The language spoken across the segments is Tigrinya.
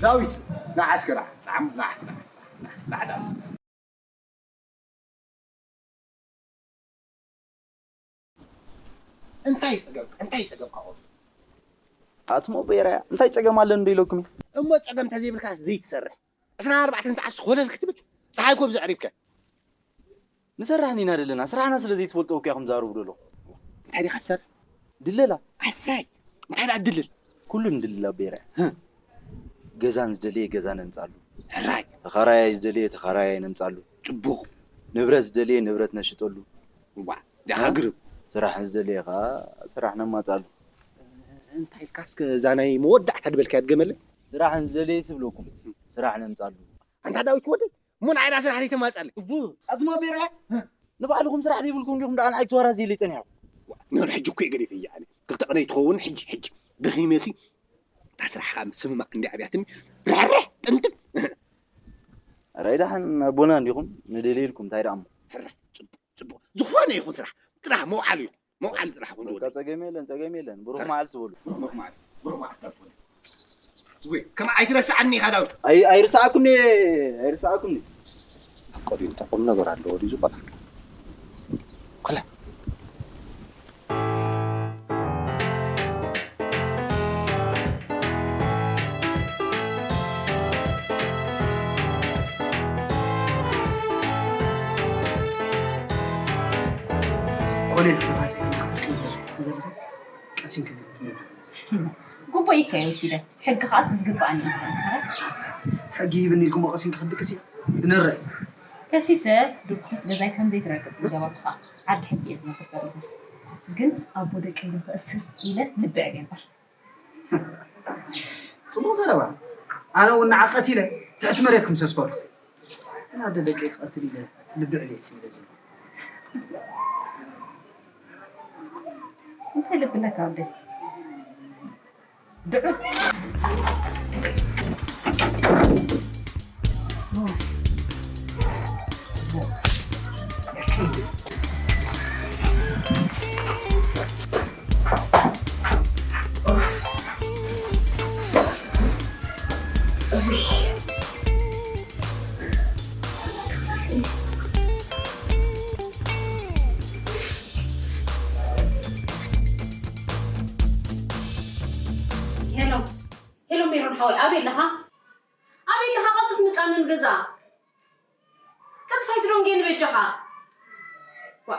ዳዊት፣ ንዓ እስከ ንዓ፣ ንዓ፣ ንዓ፣ ንዓ፣ ንዓ፣ ንዓ፣ ዳዊት። እንታይ ጸገም፣ እንታይ ጸገም ካብኦም? ኣቱሞ ቤራያ፣ እንታይ ጸገም ኣለኒ ዶ ኢለኩም እየ? እሞ ጸገም እንተዘይብልካስ ዘይትሰርሕ? ዕስራን ኣርባዕተን ሰዓት ኮለል ክትብል? ጸሓይ ኮብ ዘዕሪብከ? ንሰርሕ ኢና ዘለና፣ ስራሕና ስለ ዘይትፈልጦ እኮ ኢኹም ትዛረቡ ዘለኹም። እንታይ ዲኻ ትሰርሕ? ድለላ። ኣሳይ፣ እንታይ ደኣ ድልል? ኩሉ ንድልል ኣቤረ። ህም። ገዛን ዝደለየ ገዛ ነምጻሉ። ሕራይ። ተኻራያይ ዝደለየ ተኻራያይ ነምጻሉ። ጽቡቕ። ንብረት ዝደለየ ንብረት ነሽጠሉ። ዋ፣ እዚኣ እ? ግርም። ስራሕ ዝደለየ ኸኣ ስራሕ ነማጻሉ። እንታይ ኢልካ እስከ እዛ ናይ መወዳእታ ድበልካያ ድገመለይ? ስራሕ ዝደለየ ስብለኩም፣ ስራሕ ነምጻሉ። ኣንታ ዳዊት ወደይ፣ እሞ ንዓይ ደኣ ስራሕ ዘይተማጻለይ? እቡ፣ ኣቱሞ ቤራ፣ ንባዕልኹም ስራሕ ዘይብልኩም ዲኹም ደኣ ንዓይ ክትወራዝይለይ ጸኒሕኩም? ዋ፣ ንሕጂ እኮ እየ ገዲፈያ ኣነ። ክልተ ቅነ ይትኸውን ሕጂ፣ ሕጂ። ደኺመሲ፣ እታ ስራሕኻ ምስምማዕ እንዲ ኣብያትኒ፣ ርሕርሕ፣ ጥንጥን። ኣራይ ደሓን ኣቦና እንዲኹም፣ ንደልየልኩም፣ እንታይ ደኣ እሞ? ሕርሕ፣ ጽቡቕ፣ ጽቡቕ። ዝኾነ ይኹን ስራሕ፣ ጥራሕ መውዓሊ ይኹን። መውዓሊ ጥራሕ ኹን በቃ ዝወደይ። ጸገም የለን፣ ጸገም የለን። ብሩኽ ጸረ-፣ መዓልቲ በሉ። ብሩኽ መዓልቲ፣ ብሩኽ መዓልቲ ኣቦና። ወይ፣ ከም ኣይትረስዓኒ ኢኻ ዳዊት። ኣይ-፣ ኣይርስዓኩምኒ፣ ኣይርስዓኩምኒ። ኣቆዲኡ እንታይ ቁም ነገር ኣለዎ ድዩ ዝኾነ? ኮላ። ኮሌል ተፋቲሕካ ፍርቂ ንብረት ሒዝካ ዘለኻ ቀሲንካ ክትነብር ትመስል። ግቡእ ኢካ እየ ወሲደ። ሕጊ ከኣ እቲ ዝግበኣኒ እዩ። ሕጊ ሂብኒ ኢልኩም ቀሲንካ ክትድቅስ እያ። ንረይ። ከሲሰ ድርኩት ገዛይ ከም ዘይትረግጽ ዝገበርኩኻ። ዓዲ ሕጊ እየ ዝነብር ዘለኹስ። ግን ኣቦ ደቀይ ዶ ከእስር ኢለ ልቢ ዕብየ እምበር። ጽቡቕ ዘረባ። ኣነ እውን ንዓ ቀቲለ ትሕቲ መሬት ክምሰስፈርኩ። ግን ኣደ ደቀይ ክቐትል ኢለ ልቢ ዕብየት ኢለ ዘለኹ። እንታይ ልቢ ኣለካ ወደይ? ድዑት። ሄሎ፣ ሄሎ ሜሮን ሓወይ፣ ኣበይ ኣለኻ? ኣበይ ኣለኻ? ቀልጥፍ ምጻ ምን ገዛ። ቀልጥፍ ኣይትደንጉ ንበጃኻ። ዋ።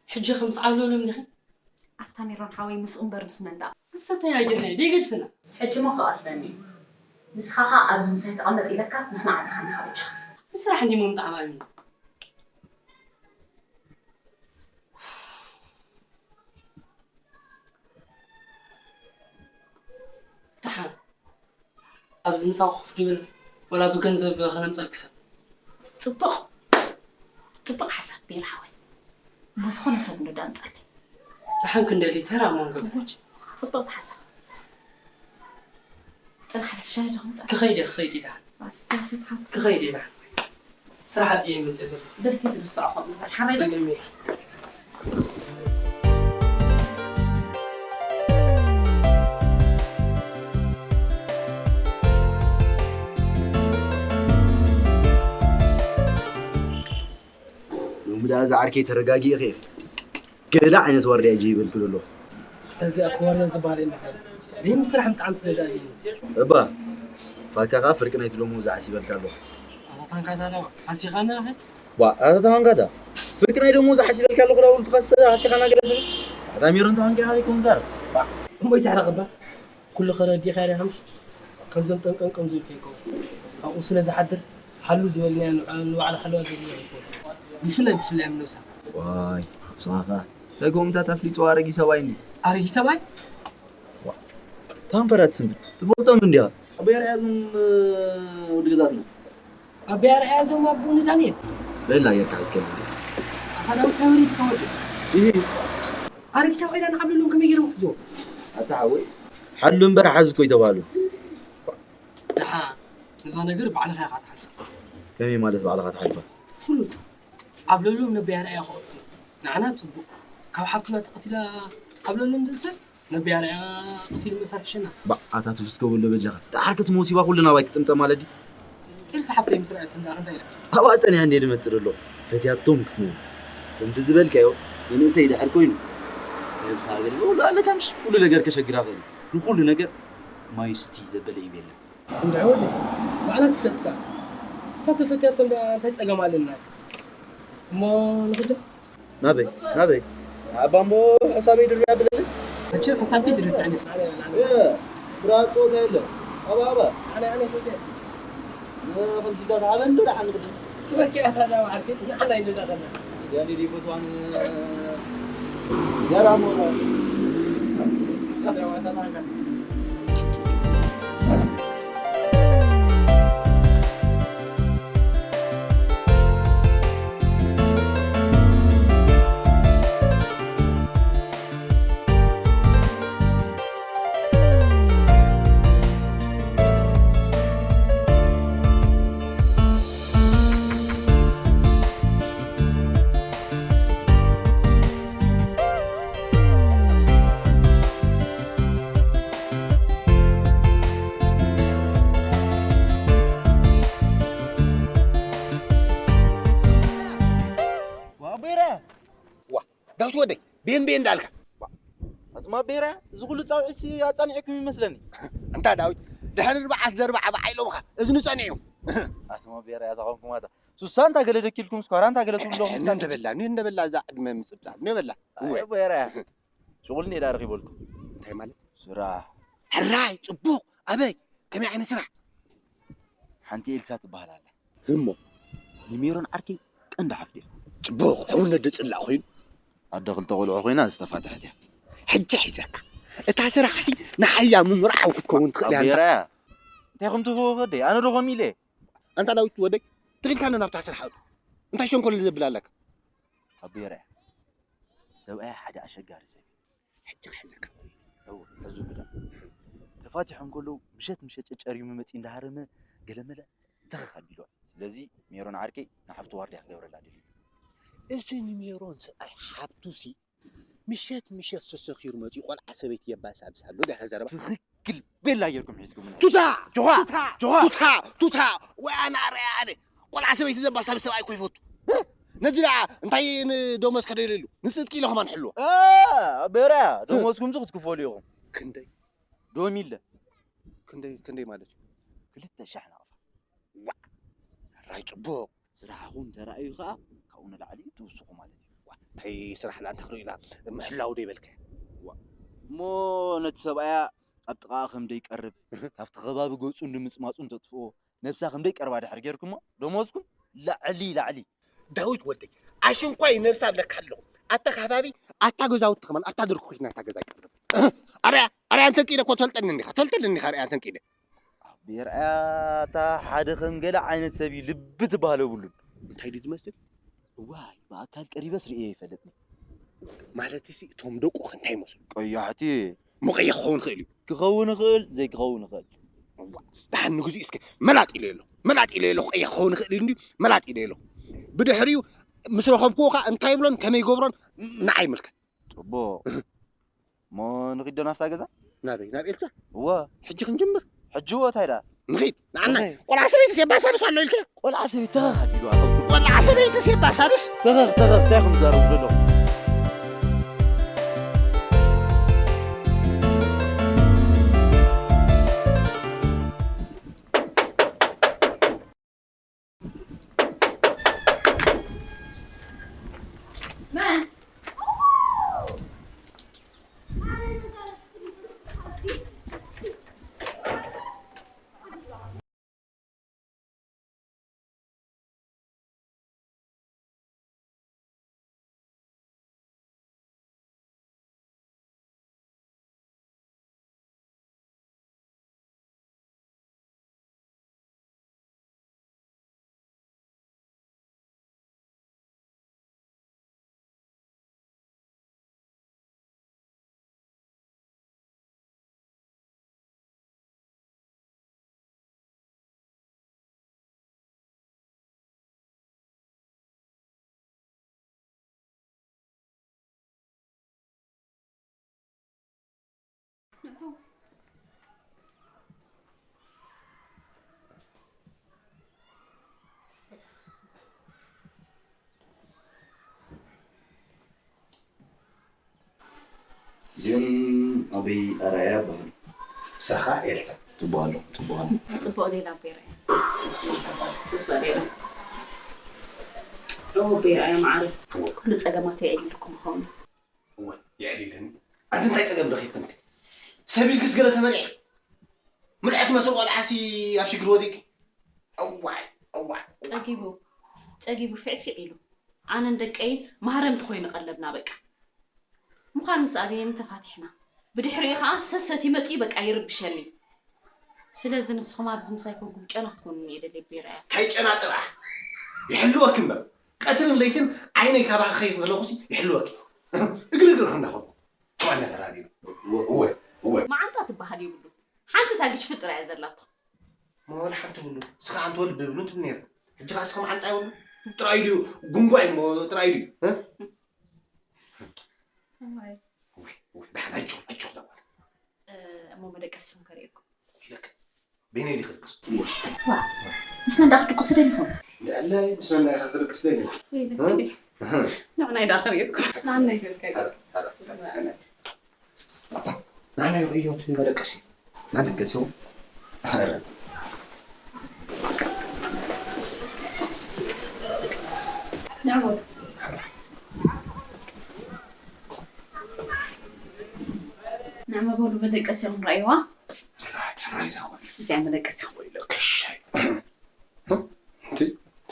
ሕጂ ከም ዝዓብለሎም ዲኺ? ኣታ ሜሮን ሓወይ፣ ምስኡ እምበር ምስ መን ደኣ? ክሰተይ ኣጀና ደይገድፍና። ሕጂ እሞ ክቐትለኒ እዩ። ንስኻ ኸኣ ኣብዚ ምሳይ ተቐመጥ ኢለካ፣ ምስ መዓልትኻ ንኻበጃ። ብስራሕ እንዲ ምምጣዕ ማለት እዩ። ደሓን ኣብዚ ምሳኹ ኮፍ ድብል ወላ ብገንዘብ ከነምፀልኪ ሰብ። ጽቡቕ፣ ጽቡቕ ሓሳብ ቤራ ሓወይ። እሞ ዝኾነ ሰብ እንዶ ዳምጻለይ። ደሓን ክንደሊ ተራ መንገዲ። ጽቡቕ ሓሳብ። ጥራሕ ሻሂ ዶ ከምጻ? ክኸይድ እየ፣ ክኸይድ እየ ደሓን። ኣስታሲት ሓት። ክኸይድ እየ ደሓን። ስራሕ ኣጽየ መጽየ ዘለኹ። ብርኪ ትርስዖ ከምኡ እምበር ሓራይ ዶ? ጸገም የለን። ሎሚ ደኣ እዛ ዓርከይ ተረጋጊእኺ ኢኺ። ገለ ዓይነት ዋርድያ ሂጂ ይበልኪ ዘለኹ። እዚኣ እኮ ዋርድያ ዝበሃል የለን። ደይ ምስራሕ ብጣዕሚ ስለ ዝኣልየኒ። እባ ፋካ ከኣ ፍርቂ ናይቲ ደሞዝ ሓሲበልካ ኣለኹ። ኣታ ታንካ ታዲያ ሓሲኻና ኢኻ? ዋ ኣታ ታንካ ታ ፍርቂ ናይ ደሞዝ ሓሲበልካ ኣለኹ ዳውል ትኸሰ ሓሲኻና ገለ ትብል። ኣታ ሜሮን ታንካ ኢኻ ዘይኮን ዛር። እሞ ይትሕረቕ እባ። ኩሉ ከረዲኻ ዲኻ ምሽ? ከምዞም ጠንቀንቀም ዝብል ከይከውን ኣብኡ ስለ ዝሓድር ሓሉ ዝበልናዮ ንባዕሉ ሓለዋ ዘድልዮ ይኸውን። ብፍላይ ብፍላይ ኣብ ነብሳ። ዋይ ኣብስኻ እንታይ ጎምታት ኣፍሊጡ ኣረጊ ሰብኣይ እንዲ። ኣረጊ ሰብኣይ? ታምፐራት ስምብል ትፈልጦም እንዲኻ? ኣበይ ርኣያ እዞም ወዲ ገዛትና? ኣበይ ኣርኣያ እዞም ኣቦ ንዳንኤል? በላ ጌርካ እስከ። ኣታ ዳዊት ተወሪድካ ወዲ። ይሄ ኣረጊ ሰብኣይ ዳን ዓብለሎም ከመይ ገይሮም ክሕዝዎ? ኣታ ሓወይ ሓሉ እምበር ሓዝ እኮ ይተባሉ። ደሓ ነዛ ነገር ባዕልኻ ኢኻ ትሓልፋ። ከመይ ማለት ባዕልኻ ትሓልፋ? ፍሉጥ ዓብለሎም ነቢይ ኣርኣያ ክቐትሉ ንዓና ጽቡቕ። ካብ ሓብትና ተቐቲላ ዓብለሎም ዝእሰር ነቢይ ኣርኣያ ቀቲሉ ምእሳር ክሸና። ባእ ኣታ ትፍስከ በሎ በጃኻ። ደሓር ክትመውሲባ ኩሉ ናባይ ክጥምጠም ማለት ድዩ? ኤልሳ ሓፍተይ ምስ ረኣየት እንዳ እንታይ ኢላ? ኣብኣ ጸኒሓ እንድየ ዝመጽእ ዘለኹ። ፈትያቶም ክትመውት። ከምቲ ዝበልካዮ ንንእሰይ ድሕር ኮይኑ ነብሳ ኣገልግሎ ኣለካ ምሽ ኩሉ ነገር ከሸግራ ኽእል እዩ። ንኹሉ ነገር ማይ ስቲ ዘበለ እዩ የለን። እንድዒ ወደይ ባዕላ ትፈልጥ ከኣ ንሳ ተፈትያቶ እምበኣር እንታይ ጸገም ኣለና እሞ ንኽደ ናበይ ናበይ ንኣባ እሞ ሕሳበይ ድርብያ ብለኒ መቸም ሕሳብኪ ትርስዕኒ ብራ ጸወታ የለ ኣባ ኣባ ኣነ ኣነ ወደ ከምሲታት ሃበን ዶ ደሓን ንኽደ ትበኪ ኣታ ዳ ባዕልኪ ንዓና ይንዳ ከና ያኔ ዲፎቷን ገራሞ ነው። ዳዊት ወደይ ቤን ቤን እንዳልካ ኣጽማ ቤራ እዚ ኩሉ ጻውዒሲ ኣጻኒዕኩም ይመስለኒ። እንታ ዳዊት ድሕሪ ርብዓስ ዘርባዓ በዓይሎምኻ እዝኒ ጸኒዑ። ኣስማ ቤራ እያ ተኾንኩም ኣታ ሱሳ እንታ ገለ ደኪልኩም ስኳራ እንታ ገለ ትብሉ ኣለኹም ን እንደበላ ን እንደበላ እዛ ዕድመ ምጽብጻብ ን በላ እወ ኣይ ቤራ እያ ሽጉል እንዴ ዳርኺ በልኩም እንታይ ማለት ስራሕ ሕራይ ጽቡቕ ኣበይ ከመይ ዓይነት ስራሕ ሓንቲ ኤልሳ ትበሃል ኣላ እሞ ንሜሮን ዓርከይ ቀንዲ ሓፍቲ እያ። ጽቡቕ ሕውነት ዶ ጽላእ ኮይኑ? ኣደ ክልተ ቆልዑ ኮይና ዝተፋትሐት እያ። ሕጂ ሒዘካ እታ ስራሕሲ ንሓያ ምምርዓው ክትከውን ትኽእል እያ። ኣቦይ ራያ እንታይ ከም ትብዎ ወደይ ኣነ ዶ ከምኡ ኢለ። ኣንታ ዳዊት ወደይ ትኺልካና ናብታ ስራሕ ኣእቱ። እንታይ ሸንኮለል ዘብል ኣለካ? ኣቦይ ራያ ሰብኣይ ሓደ ኣሸጋሪ ሰብ እዩ። ሕጂ ክሕዘካ እወ ሕዙ ግዳ ተፋቲሖም ከለዉ ምሸት ምሸት ጨጨርዩ መመፂ እንዳሃረመ ገለመለ ተኸኽ ኣቢልዋ እዩ። ስለዚ ሜሮን ዓርከይ ንሓፍቱ ዋርድያ ክገብረላ ደልዩ። እዚ ንሜሮን ሰብኣይ ሓብቱ ሲ ምሸት ምሸት ሰሰኺሩ መፂኡ ቆልዓ ሰበይቲ የባሳብስ ኣሎ ዲኻ ዘረባ? ትኽክል ቤላ ጌርኩም ሒዝኩምና። ቱታ ጆኻ ቱታ ጆኻ ቱታ ቱታ ወይ ኣነ ኣረያ ኣነ ቆልዓ ሰበይቲ ዘባሳብስ ሰብኣይ እኮ ይፈቱ። ነዚ ደኣ እንታይ ንደሞዝ ከደልየሉ ንፅድቂ ኢለ ከማን ሕልዎ። በርያ ደሞዝኩምዚ ክትክፈሉ ኢኹም። ክንደይ ዶሚለ ክንደይ ክንደይ ማለት እዩ? ክልተ ሻሕ ናቕፋ። ዋዕ ሕራይ ፅቡቕ። ስራሕኹም ተራእዩ ከዓ ካብኡ ንላዕሊ ትውስኹ ማለት እዩ። እንታይ ስራሕ ላ እንታይ ክርኢ ኢላ ምሕላው ዶ ይበልካ? እሞ ነቲ ሰብኣያ ኣብ ጥቓኣ ከም ደይቀርብ ካብቲ ከባቢ ገፁ እንድምፅማፁ እንተጥፍኦ ነብሳ ከም ደይቀርባ ድሕር ጌርኩሞ ደሞዝኩም ላዕሊ ላዕሊ። ዳዊት ወደይ ኣሽንኳይ ነብሳ እብለካ ኣለኹ ኣታ ካባቢ ኣታ ገዛውቲ ከማን ኣታ ድርኩኺት ናታ ገዛ ይቀርብ ኣርያ ኣርያ እንተንቂደ እኮ ትፈልጠኒ እንዲኻ ትፈልጠኒ እንዲኻ ኣርያ እንተንቂደ ኣቤርኣያ እታ ሓደ ከም ገለ ዓይነት ሰብ እዩ ልቢ ትበሃል የብሉን እንታይ ድዩ ዝመስል እዋይ ብኣካል ቀሪበስ ርእየ ይፈልጥኒ ማለት ሲ እቶም ደቁ እንታይ ይመስሉ ቀያሕቲ እሞ ቀይሕ ክኸውን ይኽእል እዩ ክኸውን ይኽእል ዘይክኸውን ይኽእል እዋ ደሓን ንግዚኡ እስከ መላጥ ኢለ ኣለኹ መላጥ ኢለ ኣለኹ ቀይሕ ክኸውን ይኽእል እዩ እንድዩ መላጥ ኢለ ኣለኹ ብድሕሪኡ ምስ ረኸብክዎ ከዓ እንታይ ይብሎን ከመይ ይገብሮን ንዓይ ይምልከት ፅቡቕ እሞ ንኺዶ ናብታ ገዛ ናበይ ናብ ኤልሳ እወ ሕጂ ክንጅምር ሕጂ እወ እንታይ ደኣ ንኺድ ንዓና ቆልዓ ሰበይቲ የባሳብስ ኣሎ ኢልካ ቆልዓ ሰበይቲ ተኸኽ ኣቢሉ ኣሎ ቆልዓ ሰበይቲ የባሳብስ ተኸኽ ተኸኽ እንታይ ኢኹም ትዛረቡ ዘለኹም እዚኦም ኣበይ ኣርኣያ ይበሃሉ? ንሳኻ ኤልሳ ትበሃሉ፣ ትበሃሉ። ጽቡቕ ሌላ ኣቦይ ርኣያ። ኤልሳ በሃሉ። ጽቡቕ ሌላ። ኦ ኣቦይ ርኣያ መዓረይ። እወ። ኩሉ ጸገማት የዕሊልኩም ይኸውን። እወ፣ የዕሊለኒ። ኣንቲ እንታይ ጸገም ረኺብክን? ሰብ ኢልክስ ገለ ተመሪዕኪ? ምልዕቲ መስል ቆልዓሲ ኣብ ሽግር ወዲቂ። እዋይ፣ እዋይ፣ እዋይ። ጸጊቡ፣ ጸጊቡ ፍዕፍዕ ኢሉ። ኣነን ደቀይን ማህረምቲ ኮይኑ ቀለብና በቃ። ምዃን ምስ ኣብየኒ ተፋቲሕና። ብድሕሪኡ ኸኣ ሰሰት ይመጽእ በቃ ይርብሸኒ። ስለዚ ንስኹም ኣብዚ ምሳይ ኮንኩም ጨና ክትኮኑኒ እየ ደልየ ቤራ እያ። እንታይ ጨና ጥራሕ? ይሕልወኪ እምበር። ቀትርን ለይትን ዓይነይ ካባኺ ከይፈለኹሲ ይሕልወኪ። እግሪ እግርኺ እንዳኸድኩ። ዋና ተራዲኡ። እወ፣ እወ። መዓንጣ ትበሃል የብሉ። ሓንቲ እታ ግጭፊ ጥራይ እያ ዘላቶ። እሞ ወላ ሓንቲ የብሉ። እስኻ ኣንተ ወልድ ብብሉ ትብል ነይርካ። ሕጂ ኸኣ እስኻ መዓንጣ የብሉ። ጥራይ ድዩ? ጉንጓ እዩ እሞ ጥራይ ድዩ? እ? እዋይ። ውይ፣ ውይ፣ ደሓን ኣይጭኹ፣ ኣይጭኹ እዛ ጓል። እ፣ እሞ መደቀሲኹም ከርእየኩም። ኢለክ። በይነይ ዲኺ ክድቅስ? ዋ፣ ምስ መን ደኣ ክትድቅሱ ደሊኹም? ንዕለይ ምስ መን ኢኻ ክድቅስ ደሊኻ? ወይ እ? ንዕናይ ደኣ ክርእየኩም። ንዓናይ ክርእየኩም። ኧረ፣ ኧረ፣ ኧረ፣ ኧረ። ኣታ፣ ንዓናይ ርእዮ እቲ መደቀሲ። መደቀሲ? ኧረ። ንዕወት። ንዕመ በሉ መደቀሲኹም ረኣይዋ። እዚኣ መደቀሲኹም። እቲ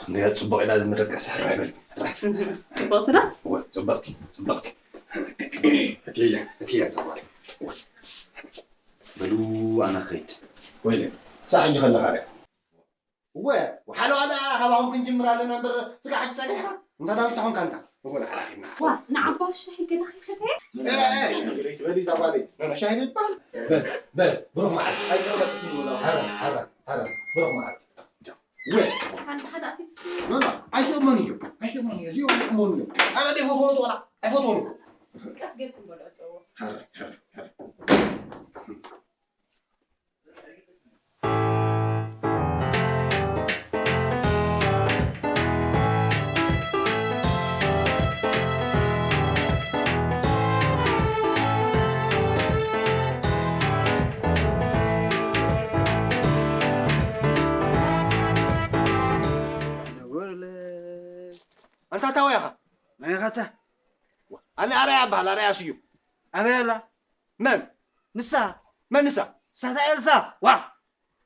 እንድያ ጽቡቕ ኢላ ዝመደቀሲ ሕራይ በል። ሕራይ። ጽቡቕቲ ዶ? እወ፣ ጽብቕቲ፣ ጽብቕቲ። እቲ እያ፣ እቲ እያ ጽቡቕ። እወ። በሉ ኣነ ኸይድ። ወይለ፣ ክሳዕ ሕጂ ከለኻ ርያ። እወ፣ ወሓለዋ ደኣ ካባኹም ክንጅምር ኣለና እምበር፣ ስጋ ሕጂ ጸኒሕና። እንታ ዳዊት ተኾንካ እንታ፣ እወ፣ ንሓላኺና። ዋ፣ ንዓባ ሻሂ ገለ ከይሰተየ? እ፣ እ፣ ሻሂ ገለ ይትበሊ እዛ ጓለይ። ኖ፣ ኖ፣ ሻሂ ይባል። በል፣ በል፣ ብሩኽ መዓልቲ። ኣይቀረበትኩም ብሎ። ሃረ፣ ሃረ፣ ሃረ፣ ብሩኽ መዓልቲ። ወ-፣ ሓንቲ ሓደ ኣፊቱ ሲ- ኖ፣ ኖ፣ ኣይትእመኑ እዮም። ኣይትእመኑ እዮም። እዚኦም ኣይእመኑ እዮም። ኣነ ደይፈትዎ ንጥቕላ። ኣይፈትዎን እኮ። ቀስ ጌርኩም በልዑ፣ ጽውዎ። ሃረ፣ ሃረ፣ ሃረ። ኣንታ ታወይ ኢኻ? መን ኢኻ ኣታ? ኣነ ኣርኣያ እበሃል፣ ኣርኣያ ስዩም። ኣበይ ኣላ? መን? ንሳ። መን ንሳ? ንሳ እታ ኤልሳ። ዋ!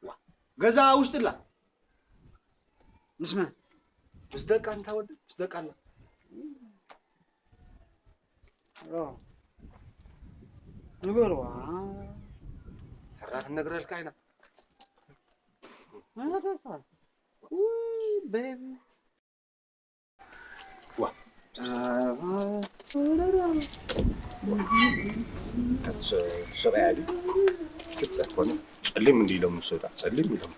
ዋ! ገዛ ውሽጢ ኣላ። ምስ መን? ምስ ደቃ፣ እንታ ወዲ፣ ምስ ደቃ ኣላ። ኦ። ንገርዋ። ሕራ ክንነግረልካ ኢና። መን ኢኻ እታ? ውይ፣ ቤቢ። ዋ። ሰብኣይ ኣሊ ክልተ ኮነ ጸሊም እንዲ ኢሎም ንሰዳ ጸሊም ኢሎም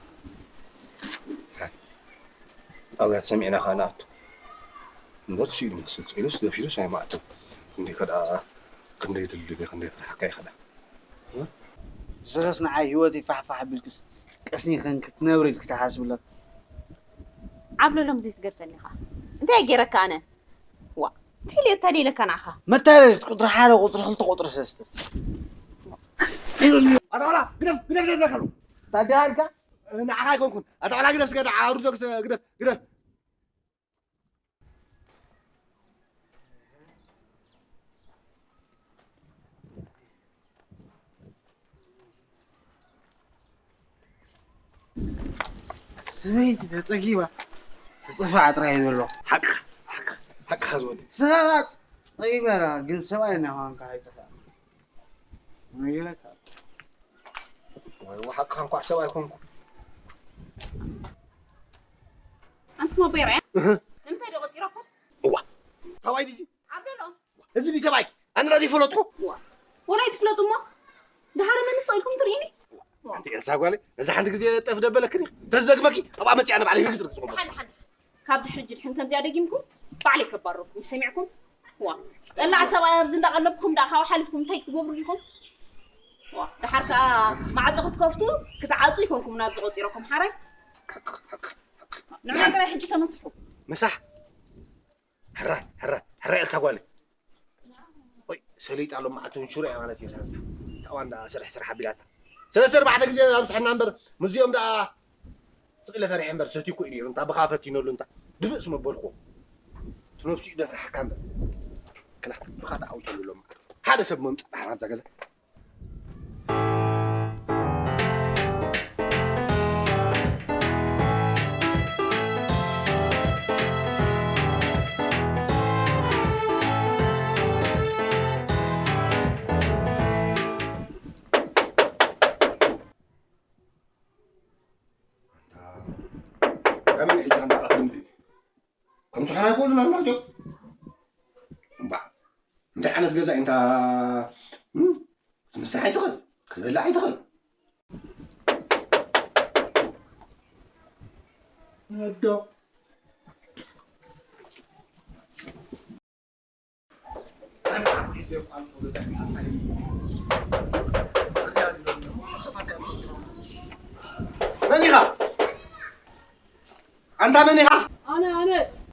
ኣብያት ሰሚዕና ኸኣ ንኣቱ እምበር ስኢሉ መስል ጽኢሉስ ደፊሩስ ኣይማእተው። ክንደይ ከደኣ ክንደይ ድልድል እየ ክንደይ ፍርሓካ ይኸዳ። ስኽስ ንዓይ ህይወት ይፋሕፋሕ ኣቢልክስ ቀስኒኽን ክትነብሪ ኢልኪ ትሓስብለን። ዓብለሎም ዘይትገድፈኒ ኢኻ። እንታይ ገይረካ ኣነ? ዋ፣ እንታይ ኢለ እታደለካ ንዓኻ? መታለሊት ቁጽሪ ሓደ፣ ቁጽሪ ክልተ፣ ቁጽሪ ሰለስተ። ኣታ ቆልዓ፣ ግደፍ፣ ግደፍ፣ ግደፍ፣ ግደፍ። ታዲያ ኣልካ? ንዓኻ ኣይኮንኩን። ኣታ ቆልዓ፣ ግደፍ፣ ስጋ፣ ኣውርዶ፣ ግደፍ፣ ግደፍ። ሰበይቲ ተጸጊባ ትጽፋዕ ጥራይ እዩ ዘሎ። ሓቅኻ፣ ሓቅኻ፣ ሓቅኻ ዝበሉ። ሰባት ጸጊባ ኣላ፣ ግን ሰብኣይ እናዃንካ ኣይጸፋዕን። ነጊረካ። ወይ፣ ሓቅኻ እንኳዕ ሰብ ኣይኮንኩ። ኣንቱም ኣቦይ ርኣያ? እህ። እንታይ ዶ ቆጺረኩም? እዋ፣ ታባይ ድዚ? ዓብደሎም። እዚ ድዩ ሰብኣይኪ? ኣነ ዳ ይፈለጥኩ? እዋ። ወላ ኣይትፍለጡ እሞ፣ ደሃረ መን ንስቕ ኢልኩም ትርእይኒ? እዋ። ኣንቲ ኤልሳ ጓለይ፣ ነዛ ሓንቲ ግዜ ጠፍ ደበለክን እዩ። ተዝደግመኪ፣ ኣብኣ መጺኣ ንባዕለይ ንግዝር ክጽበ። ደሓን፣ ደሓን፣ ደሓን። ካብ ድሕሪ ሕጂ ድሕን ከምዚኣ ደጊምኩም፣ ባዕለይ ከባረርኩም፣ ሰሚዕኩም? ዋ፣ ጠላዕ ሰብኣይ ኣብዚ እንዳቐለብኩም ደኣ ካብኡ ሓሊፍኩም እንታይ ትገብሩ ዲኹም? ደሓር ከኣ ማዕጾ ክትከፍቱ ክትዓጹ ይኮንኩም ናብዚ ቆጺረኩም ሓራይ። ንዕኡ ጥራይ ሕጂ ተመስሑ። ምሳሕ። ሕራይ ሕራይ ሕራይ ኢልካ ጓለይ። ወይ ሰሊጣ ሎም መዓልቲ እውን ሽሮ እያ ማለት እዩ። ሳንሳ ታዋ እንዳ ስራሕ ስራሕ ኣቢላታ ሰለስተ ኣርባዕተ ግዜ ኣምስሐና እምበር ምስዚኦም ደኣ ስቕ ኢለ ፈሪሐ እምበር ሰትዩ እኮ እዩ ነይሩ። እንታ ብኻ ፈቲነሉ እንታ ድፍእስ መበልኩዎ። እቲ ነብሱ እዩ ደፍርሓካ እምበር። ክላ ብኻ ተዓውተሉ ሎም መዓልቲ ሓደ ሰብ መምጻእ ደሓር ኣብዛ ገዛ። ኣመን ሕጂ ኣንዳ ቀትሪ ምድሪ ከም ስሓና ኣይኮኑን ኣልማዝዮ እምባ እንታይ ዓይነት ገዛ እዩ እንታ እም? ክትምሳሕ ኣይትኽእል ክትበልዕ ኣይትኽእል ነዶ መን ኢኻ ኣንታ መን ኢኻ ኣነ ኣነ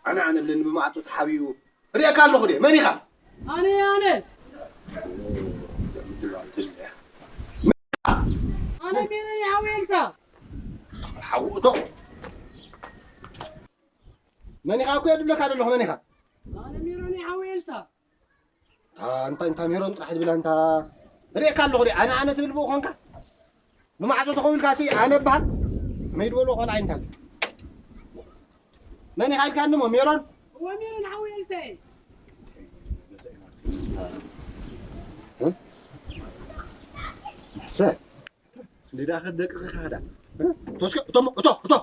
ኣነ ኣነ ብለኒ ብማዕጦ ተሓቢኡ ርእየካ ኣለኹ ድየ መን ኢኻ ኣነ ኣነ ኣነ ሜሮን ሓው ኤልሳ ሓው እቶ መን ኢኻ እኮ ድብለካ ዘለኹ መን ኢኻ ኣነ ሜሮን ሓው ኤልሳ እንታይ እንታይ ሜሮን ጥራሕ ድብላ እንታ ርእየካ ኣለኹ ድየ ኣነ ኣነ ትብል ብኡ ኾንካ ብማዕጾ ተኸዊልካ ሲ ኣነ በሃል መይ ድበሎ ቆልዓ ይንታል መን ኢኻ ኢልካኒ እሞ ሜሮን እወ ሜሮን ሓወይ ኤልሳኤ ሕሰ እንዲዳ ከደቅኺ ካዳ ቶስከ እቶ እቶ እቶ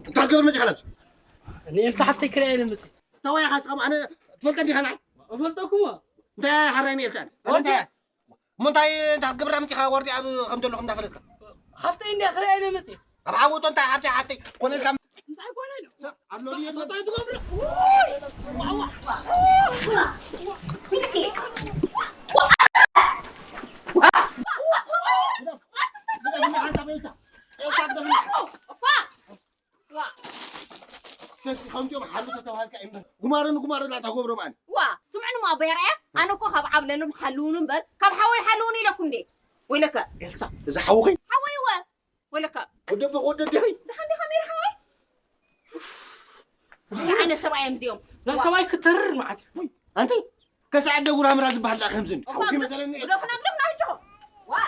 እንታይ ገበር መፂኻ ለብስ ንኤልሳ ሓፍተይ ክሪኣ ኢለ መፂ ተወያ ካስኸም ኣነ ትፈልጠ እንዲኻ ንዓይ እፈልጠኩም እንታይ ሓራይ ንኤልሳ እንታይ እሞ እንታይ እንታይ ክትገብር ኣምፂኻ ወርዲ ኣብ ከም ዘለኹ እንዳፈለጥካ ሃፍተይ እንዲያ ክሪኣ ኢለ መፅእ ኣብ ሓወቶ እንታይ ሃብተይ ሃብተይ ኮነ ኢልካ እንታይ ኮነ ኢሉ ሰብ ኣሎ ድየ እንታይ ትገብር ሰብሲ ከምዚኦም ሓሉ ተተባሃልካ እዩ ጉማረ ንጉማረ ላ ተገብሮም ኣነ ዋ ስምዕኒ ማ ኣቦይ ኣርኣያ ኣነ እኮ ካብ ዓብለሎም ሓልውኒ እምበር ካብ ሓወይ ሓልውኒ ኢለኩም እንዴ ወይለከ ኤልሳ እዚ ሓውኺ ሓወይ ወ ወለከ ወደቦ ወደዲኺ ደሓን ዲኻ ሜሪ ሓወይ እንታይ ዓይነት ሰብኣይ እዮም እዚኦም እዛ ሰብኣይ ክተርር መዓት እያ ኣንቲ ከስዐ ደጉራምራ ዝበሃል ዳ ከምዝን ሓውኪ መሰለኒ ኤልሳ ግደፉና ግደፉና ኣጆኹም ዋ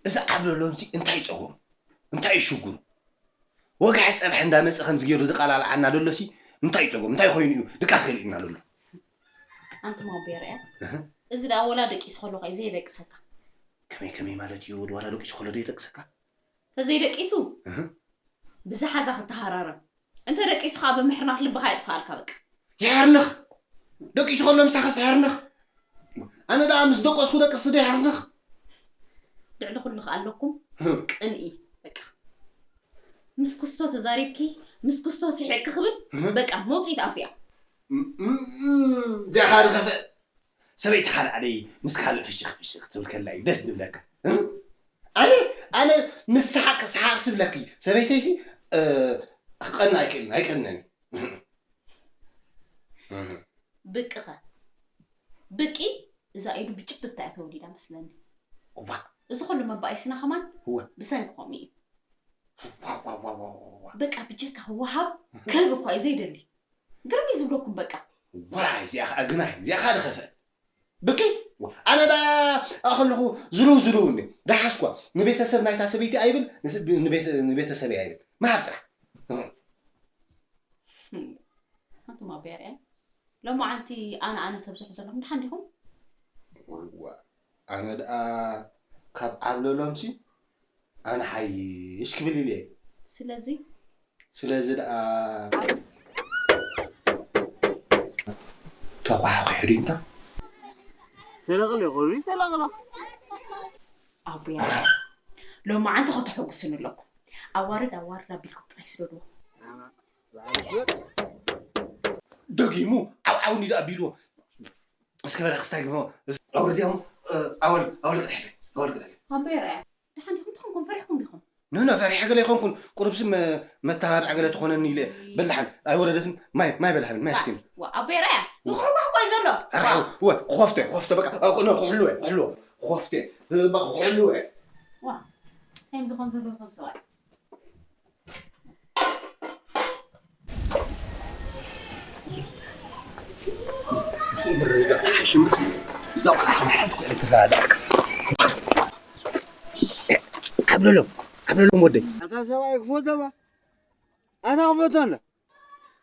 እዚ ዓብለሎምሲ እንታይ ጸጎም እንታይ ሽጉም ወግሐ ጸብሐ እንዳመጸ ከምዚ ገይሩ ዝቃላልዓና ደሎሲ እንታይ ጸጎም እንታይ ኮይኑ እዩ ድቃስ ገሊእና ደሎ ኣንቱም ኣቦ የርኣያ እዚ ደኣ ወላ ደቂሱ ከሎ ከ ዘይደቅሰካ ከመይ ከመይ ማለት እዩ ወላ ደቂሱ ከሎ ዘይደቅሰካ ተዘይደቂሱ ብዝሓዛ ክትሃራረም እንተ ደቂሱ ከዓ ብምሕርናት ልብኻ የጥፍኣልካ በቃ ይሃርንኽ ደቂሱ ከሎ ምሳኸስ ይሃርንኽ ኣነ ደኣ ምስ ደቀስኩ ደቅስ ዶ ይሃርንኽ ልዕሊ ኩሉ ከዓ ኣለኩም ቅንኢ በቃ ምስ ኩስቶ ተዛሪብኪ ምስ ኩስቶ ስሒቕኪ ክብል በቃ መውፅኢት ኣፍያ እዚኣኻ ዝኸፍእ ሰበይቲ ካልእ ዓደይ ምስ ካልእ ፍሽኽ ፍሽኽ ትብል ከላ እዩ ደስ ዝብለካ ኣነ ኣነ ምስ ሰሓቅ ሰሓቅ ስብለኪ ሰበይተይሲ ክቀና ኣይክእልን ኣይቀነን ብቅኸ ብቂ እዛ ኢዱ ብጭብታ እያ ተወሊዳ መስለኒ እዋ እዚ ኩሉ መባኢስና ከማን እወ ብሰንኪ ከምኡ እዩ ዋዋዋዋዋ በቃ ብጀካ ወሃብ ክህብ እኳ እዩ ዘይደሊ ግርም እዩ ዝብለኩም በቃ ዋይ እዚኣ ከዓ ግናይ እዚኣ ከዓ ድኸፍአ ብቂ ኣነ ዳ ኣኸለኹ ዝርው ዝርው እኒ ዳሓስኳ ንቤተሰብ ናይታ ሰበይቲ ኣይብል ንቤተሰብ ኣይብል ምሃብ ጥራሕ ኣንቱም ኣቦ የርኤ ሎማዓንቲ ኣነ ኣነ ተብዝሑ ዘለኹም ድሓን ዲኹም ኣነ ደኣ ካብ ዓብለሎምሲ ኣነ ሓይሽ ክብል ኢለ እየ። ስለዚ ስለዚ ደኣ ተኳሓኺሑ ድዩ እንታ? ሰለቕለ ይኾኑ ሰለቕለ ኣቦይ ሎማዓንቲ ከተሐጉስኒ ኣለኩም። ኣዋርድ ኣዋርድ ኣቢልኩም ጥራይ ስደድዎ። ደጊሙ ዓው ዓው እንዲ ኣቢልዎ። እስከ በላ ክስታይ ግሞ ኣውርድያሞ። ኣወል ኣወል ቅድሕለ ኣወል ቅድሕለ ኣቦይ ርኣያ ደሓን ዲኹም ትኾንኩም ፈሪሕኩም ዲኹም? ንሕና ፈሪሐ ገለ ይኾንኩን ቁሩብሲ መ- መተባብዐ ገለ ትኾነኒ ኢለ በላሓን ኣይወረደትን። ማይ ማይ በላሓን ማይ ክሲን ዋ ኣቦይ ርኣያ ንኽሕጓሕ ቆይ ዘሎ ራው ወ ኮፍተ ኮፍተ በቃ ክሕልወ ክሕልወ ኮፍተ በቃ ክሕልወ ዋ እንታይ ዝኾን ዘሎ እዞም ሰብኣይ ምስኡ ምርድዳእ ተሓሽምት እዛ ቆልዓ ሓንቲ ኮይነ ትረዳእካ። ዓብለሎም ዓብለሎም ወደይ ኣታ ሰብኣይ ክፈቶ ባ ኣታ ክፈቶ እንዳ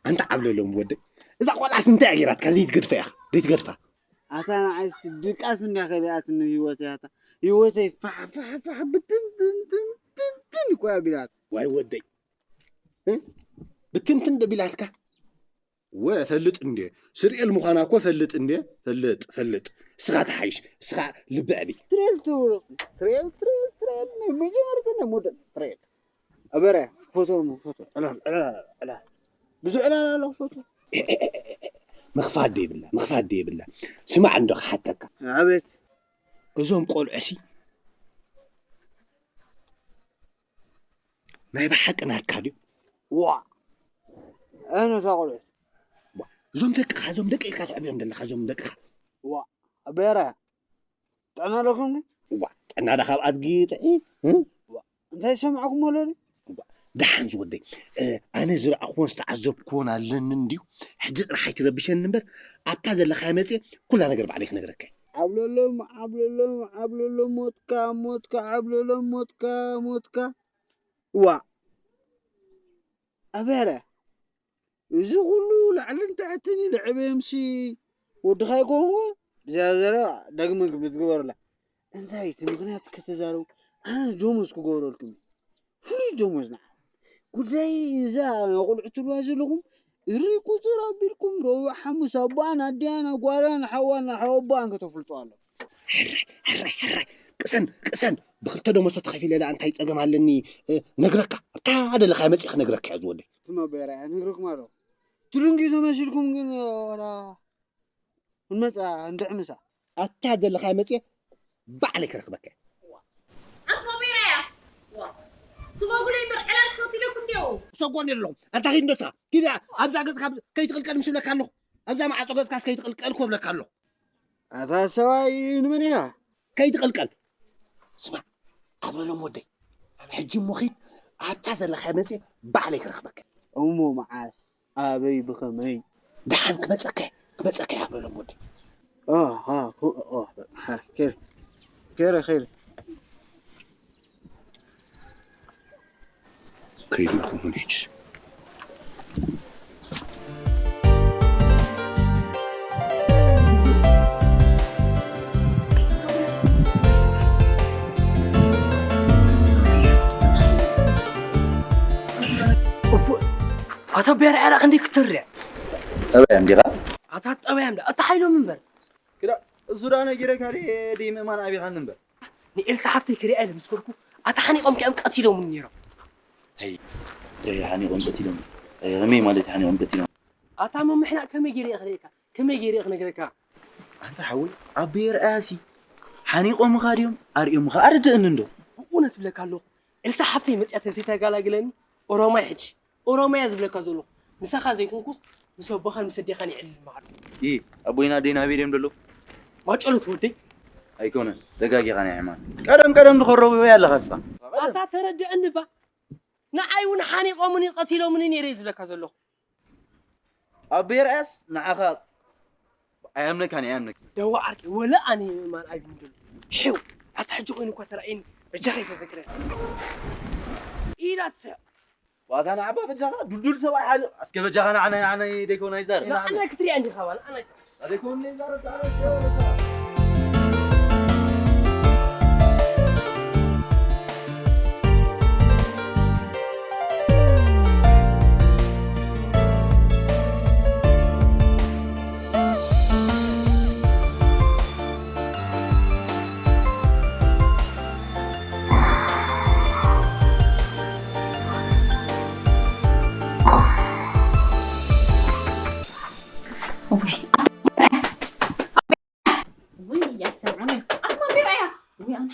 ኣንታ ዓብለሎም ወደይ እዛ ቆልዓስ እንታይ እያ ገይራትካ ዘይትገድፋ ኢኻ ዘይትገድፋ ኣታ ንዓይስ ድቃስ እንድያ ከሊኣትኒ ህይወተይ ኣታ ህይወተይ ፋሕ ፋሕ ፋሕ ብትንትንትንትን እኮ እያ ኣቢላታ ዋይ ወደይ እ? ብትንትን ደቢላትካ ወ ፈልጥ እንዴ ስርኤል ምዃና እኮ ፈልጥ እንዴ ፈልጥ ፈልጥ እስኻ ተሓይሽ እስኻ ልቢ ዕቢ ትሬል ትብሎ ትሬል ትሬል ትሬል ናይ መጀመርታ ናይ መውደቅ ትሬል ኣበረ ፎቶ ፎቶ ዕላል ዕላል ዕላል ብዙ ዕላል ኣሎ ፎቶ ምኽፋት ደይብላ ምኽፋት ደይብላ ስማዕ እንዶ ክሓተካ ኣቤት እዞም ቆልዑ ሲ ናይ ብሓቂ ናትካ ድዩ ዋ ኣነሳ ቆልዑ እዞም ደቅኻ እዞም ደቂ ኢልካ ተዕብዮም ዘለኻ እዞም ደቅኻ ዋ ኣበረ ጥዕና ኣለኩም ዋ ጥዕና ዳ ካብ ኣድጊ ጥዒ እንታይ ሰማዕኩም ኣሎ ደሓን ዝወደይ ኣነ ዝረኣኽዎን ዝተዓዘብክዎን ኣለኒ እንድዩ ሕጂ ጥራሕ ኣይትረብሸኒ እምበር ኣብታ ዘለኻዮ መፅየ ኩላ ነገር ባዕለይ ክነግረካ ዓብለሎም ዓብለሎም ዓብለሎም ሞትካ ሞትካ ዓብለሎም ሞትካ ሞትካ ዋ ኣበረ እዚ ኩሉ ላዕልን ታሕትን ኢሉ ዕብየምሲ ወድኻ ይኮንዎ ብዝያ ዘረባ ዳግመ ግብት ግበሩላ እንታይ እቲ ምክንያት ከተዛረቡ ኣነ ደሞዝ ክገብረልኩም እዩ ፍሉይ ደሞዝ ንዓ ጉዳይ እዛ ቆልዑ ትብልዋ ዘለኹም እሪ ቁፅር ኣቢልኩም ረቡዕ ሓሙስ ኣቦኣን ኣዲኣን ኣጓላን ሓዋን ሓወቦኣን ከተፍልጡ ኣሎ ሕራይ ሕራይ ሕራይ ቅሰን ቅሰን ብክልተ ደሞዝ ተተኸፊለ ደኣ እንታይ ፀገም ኣለኒ ነግረካ ኣብታ ደለካ መፅእ ክነግረካ እየ ዝወደይ ትማ በራ ነግረኩም ኣለኹ ትድንጊ ተመሲልኩም ግን ወላ ክንመፃ እንድዕምሳ ኣብታ ዘለካ መፅእ ባዕለይ ክረክበካ እየ ኣንታ በራ እያ ስጎጉለ ይምር ዕላል ክፈትለኩም እንዲው ሰጎን የለኹም ኣንታ ኪድ እንደሳ ኪድ ኣብዛ ገፅካ ከይትቕልቀል ምስ ብለካ ኣለኹ ኣብዛ ማዓፆ ገፅካ ከይትቕልቀል ክብለካ ኣለኹ ኣታ ሰብኣይ ንመን ኢኻ? ከይትቕልቀል። ስማዕ፣ ዓብለሎም ወደይ፣ ሕጂ እሞ ኺድ ኣብታ ዘለኻያ መጽየ ባዕለይ ክረኽበካ። እሞ መዓስ? ኣበይ? ብኸመይ? ደሓን ክመጸካ እየ፣ ክመጸካ እየ ዓብለሎም ወደይ። ከይረ ከይረ ከይዱ ይኸውን ሕጂ ኣታ ቢያር ዕራቕ እንዲ ክትርዕ ጠበያ እንዲኻ ኣታ ጠበያ እንዳ ኣታ ሓይሎም እምበር ክዳ እሱ ዳ ነጊረ ካልእ ደይምእማን ኣቢኻኒ እምበር ንኤልሳ ሓፍተይ ክሪኣ ኢለ ምስ ከድኩ ኣታ ሓኒቖም ከኣም ቀቲሎምኒ ነይሮም። ኣይ ሓኒቖም ቀቲሎም ከመይ ማለት ሓኒቖም ቀቲሎም? ኣታ መምሕና ከመይ ገይረ እየ ክርእየካ ከመይ ገይረ እየ ክነግረካ? ኣንታ ሓወይ ኣቦይ ኣርኣያሲ ሓኒቖምኻ ድዮም ኣርእዮምኻ ኣረድእኒ እንዶ። ብእውነት እብለካ ኣለኹ ኤልሳ ሓፍተይ መፅያ ተዘይተጋላግለኒ ኦሮማይ ሕጂ ኦሮማይ እየ ዝብለካ ዘለኹ ምሳኻ ዘይኮንኩስ ምስ ኣቦኻን ምስ ኣዴኻን የዕልል መዓልቲ። ኢ ኣቦይን ኣደይን ኣበይ ድዮም ደለዉ? ማጨሎት ወደይ። ኣይኮነን ተጋጊኻ ናይ ዕማን ቀደም ቀደም ዝኸረቡ ኣለኻ እስኻ። ኣታ ተረድአኒ እባ ንዓይ እውን ሓኒቖምኒ ቀቲሎምኒ ነይረ እየ ዝብለካ ዘለኹ። ኣቦይ ኣርኣያስ ንዓኻ ኣይኣምነካን እየ ኣይኣምነካን። ደዋ ዓርከይ ወላ ኣነ ምእማን ኣይብልን ዘሎ። ሒው ኣታ ሕጂ ኮይኑ እኳ ተራእየኒ በጃኻ ኣይተዘክረኒ ኢላ ትስሕቕ። ዋታ ንዓባ በጃኻ ዱልዱል ሰብኣይ ሓሊቕ እስከ በጃኻ ንዓና ንዓና ደይኮን ኣይዛረብ ንዓና ክትሪኣ እንዲኻ ባል ኣና ኣይኮን ዘይዛረብ ንዓና ኣይዛረብ።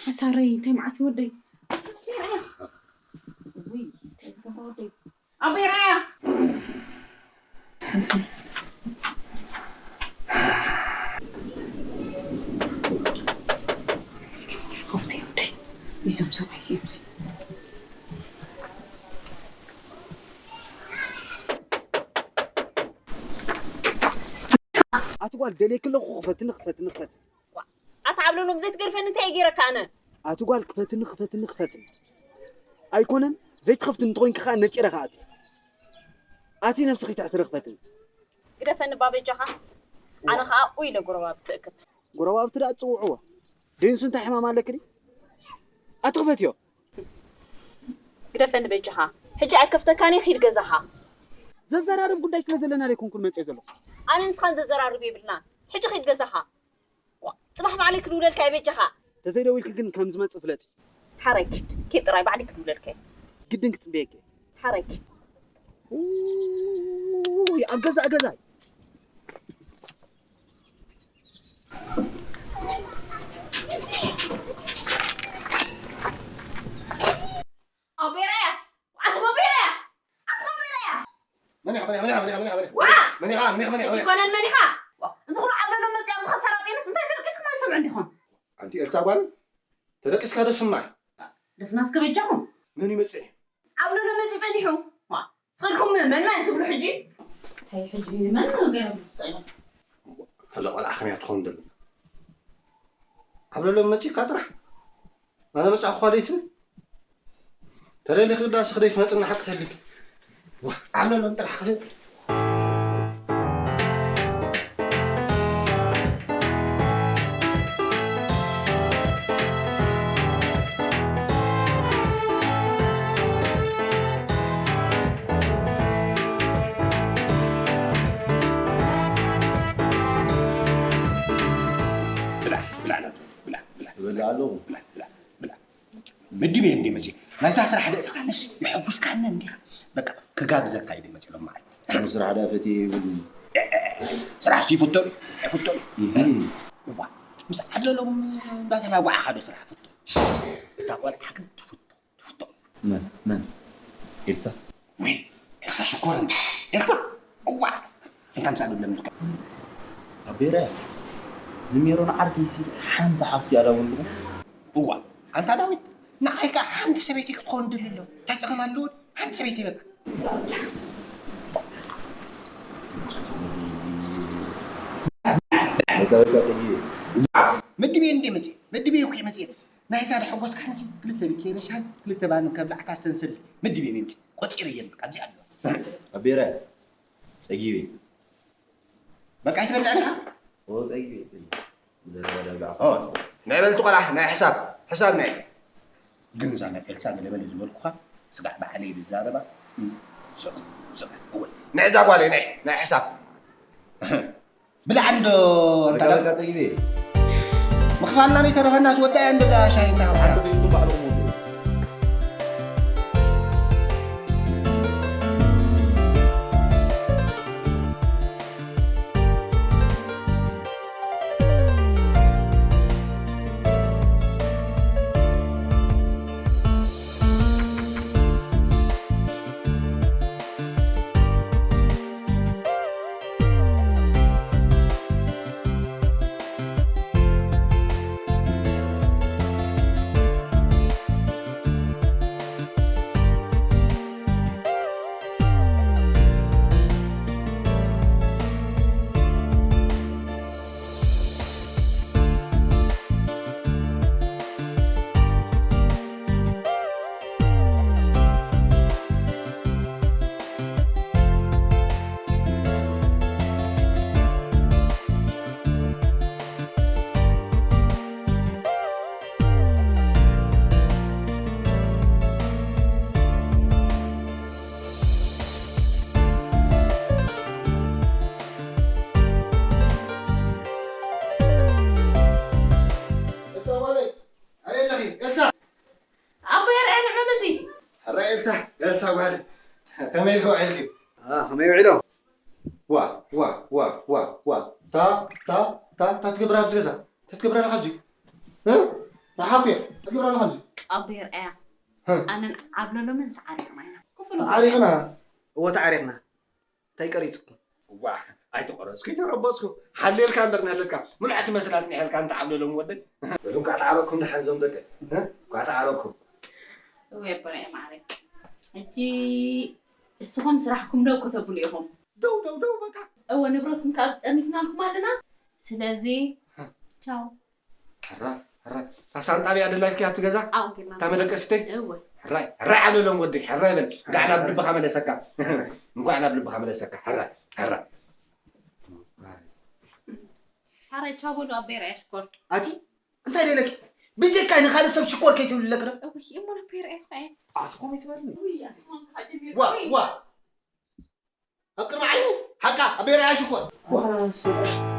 ሓሳረይ እንታይ መዓት ወደይ። ውይ፣ እንታይ ዝገብሮ ወደይ? ኣቦይ ራያ። ኮፍተ ወደይ። እዞም ሰብኣይ እዚኦም ሲ። ኣቲ ጓል ደልየኪ ኣለኹ፣ ክፈትኒ፣ ክፈትኒ፣ ክፈትኒ። ዋእ፣ ኣታ ዓብለሎም ዘይትገድፈኒ እንታይ እየ ገይረካ ኣነ? ኣቲ ጓል ክፈትኒ፣ ክፈትኒ፣ ክፈትኒ። ኣይኮነን፣ ዘይትኸፍትኒ እንተኾይንኪ ኸኣ ነጢረ ኸኣ ኣቲ። ኣቲ ነብስኺ ተሕስሪ ክፈትኒ። ግደፈኒ እባ በጃኻ። ኣነ ኸኣ ኡይ ኢለ ጎረባብቲ እክብ። ጎረባብቲ ደኣ ትጽውዕዎ። ደይንሱ እንታይ ሕማም ኣለኪ ድዩ? ኣቲ ክፈትዮ። ግደፈኒ በጃኻ። ሕጂ ኣይከፍተካን እየ፣ ኪድ ገዛኻ። ዘዘራርብ ጉዳይ ስለ ዘለና ደይኮንኩን መጽየ ዘለኹ። ኣነ ንስኻን ዘዘራርብ የብልና። ሕጂ ኪድ ገዛኻ። ዋ፣ ጽባሕ ባዕለይ ክድውለልካ እየ በጃኻ። ተዘይደዊልኪ ግን ከም ዝመጽእ ፍለጢ። ሓራይ ኪድ። ኪድ ጥራይ ባዕለይ ክድውለልካ እየ። ግድን ክጽበየኪ እየ። ሓራይ ኪድ። ኡይ፣ ኣብ ገዛ፣ ኣብ ገዛ። ኣቦይ ራያ! ኣስሞ ኣቦይ ራያ! ኣስሞ ኣቦይ ራያ! መን ኢኻ፣ መን ኢኻ፣ መን ኢኻ፣ መን ኢኻ፣ መን ኢኻ፣ መን ኢኻ? ዋ! መን ኢኻ፣ መን ኢኻ፣ መን ኢኻ፣ መን ኢኻ? ሕጂ ኮነን መን ኢኻ? ዋ! እዚ ኹሉ ዓብለሎም መጺኣ ኣብዚ ኸሳራ ጤንስ እንታይ ተደቂስኩም ኣይሰምዑ እንዲኹም? ኣንቲ ኤልሳ ጓል፣ ተደቂስካ ዶ ስማይ? ደፍናስ ከበጃኹም? መን ይመጽእ? ዓብለሎም መጺኡ ጸኒሑ። ዋ! ስቕ ኢልኩም መን መን ትብሉ ሕጂ? እንታይ ሕጂ መን ገለ ትብሉ ጸኒሑ? እዛ ቆልዓ ከመይ ትኸውን ደሎ? ዓብለሎም መጺእካ ጥራሕ? ኣነ መጻእኩ ኳ ደይትብል? ተደሊኺ ዳስ ክደይ ትመጽና ሓቂ ተሊኪ። ዋ፣ ዓብለሎም ጥራሕ ክደይ። ብላ፣ ብላ፣ ብላ፣ ብላ፣ ብላ። እበልዕ ኣለኹ። ብላ፣ ብላ፣ ብላ። መድብ እየ እንደ መቼ ናይዛ ስራሕ ደእተኻንስ የሐጉስካኒ እንዲኻ። በቃ ክጋብዘካ እዩ መቼ ሎም መዓልቲ። ኣነ ስራሕ ደኣ ፈትየ ይብሉ። ስራሕ ሲ ይፍቶ እዩ፣ ኣይፍቶ እዩ። እህ። እዋ፣ ምስ ዓለሎም እንዳተናጓዕኻ ዶ ስራሕ ፍቶ? እታ ቆልዓ ግን ትፍቶ፣ ትፍቶ። መን? መን? ኤልሳ? ወይ፣ ኤልሳ ሽኮር እንደ ኤልሳ? እዋ፣ እንታይ ምሳሉ ለምልካ? ኣቤረ፣ ንሜሮን ዓርከይሲ ሓንቲ ሓፍቲ ኣዳውንልኩም። እዋ፣ ኣንታ ዳዊት፣ ንዓይ ከኣ ሓንቲ ሰበይቲ ክትኸውን ድሊ ኣሎ። እንታይ ጸገም ኣለዎ? ሓንቲ ሰበይቲ በቃ። በቃ፣ በቃ፣ ጽጌ። መድቤ እንዴ መጽእ? መድቤ እኮ መጽእ። ናይዛ ዳሕጎስካ ንሲ ክልተ ብኬ ነሻን ክልተ ባን ከብላዕካ ሰንስል። መድቤ መጽእ። ቆጺረ እየን፣ በቃ፣ ኣብዚ ኣሎ። ኣቤረ፣ ጸጊበ። በቃ፣ ኣይትበልዕን ኢኻ? ኦ፣ ጸጊበ። ዘረባ ዳብላ ኦ፣ ናይ በልቲ ቆልዓ፣ ናይ ሕሳብ፣ ሕሳብ ናይ። ግን እዛ ናይ ኤልሳ ገለመለ ዝበልኩኻ፣ ስጋዕ ባዕለይ ዝዛረባ፣ እም፣ ስቕ፣ ስቕ፣ እወ። ናይ እዛ ጓለይ፣ ናይ፣ ናይ ሕሳብ። ብላዕ እንዶ፣ በቃ፣ እንታ በቃ፣ ጸጊበ። ምኽፋልና ዘይተረፈና ዝወጣ እያ እንዶ እዛ ሻሂ እንዳ ሓንቲ በይቱ ባዕሉ ሙሉ። እታ ጓለይ፣ ኣበይ ኣለኺ? ኤልሳ! ኣቦ የርኣየ ንዕመም እዚ። ሕራይ ኤልሳ፣ ኤልሳ ጓል፣ ከመይ ኢልኪ ውዒልኪ? አ፣ ከመይ ውዒሎም? ዋ፣ ዋ፣ ዋ፣ ዋ፣ ዋ። ታ፣ ታ፣ ታ፣ ታ ትገብር ኣብዚ ገዛ? ታ ትገብር ኣለኻ ኣብዚ? እ? ተሓኩየ ትገብር ኣለኻ ኣብዚ ኣቦይ ርኣያ ኣነን ዓብለሎምን ተዓሪቕና ኢና ክፉል ተዓሪቕና እዎ ተዓሪቕና እንታይ ቀሪፅኩም ዋ ኣይተቆረፅኩ ይተረበፅኩ ሓልየልካ እምበር ንህለካ ምሉዕ ትመስል ኣፅኒሐልካ እንተ ዓብለሎም ወደይ በሉ እንኳዕ ተዓረኩም ደሓን ዞም ደቂ እንኳዕ ተዓረኩም እወ ኣቦይ ርኣያ ማዕረ ሕጂ እስኹም ስራሕኩም ደው ከተብሉ ኢኹም ደው ደው ደው በቃ እወ ንብረትኩም ካብ ዝጠርኒፍናልኩም ኣለና ስለዚ ቻው ሕራ ሕራ ታሳን ጣብያ ደላልኪ ኣብቲ ገዛ ኣብኡ ጌርና እታ መደቀሲተይ እወ ሕራይ ሕራይ ዓለሎም ወዲ ሕራይ በል እንኳዕ ናብ ልብኻ መለሰካ እንኳዕ ናብ ልብኻ መለሰካ ሕራይ ሕራይ ሕራይ ቻው በሉ ኣበይ ርኣያ ሽኮር ኣቲ እንታይ ደለኪ ብጀካይ ንኻልእ ሰብ ሽኮር ከይትብልለክ ዶ እውይ እሞ ኣበይ ርኣያ ኸዓ ኣቲ ኮመይ ትበልኒ ውይ ኣቲ ኮንካ ጀሚሩ ዋ ዋ ኣብ ቅድሚ ዓይኑ ሓቃ ኣበይ ርኣያ ሽኮር ዋ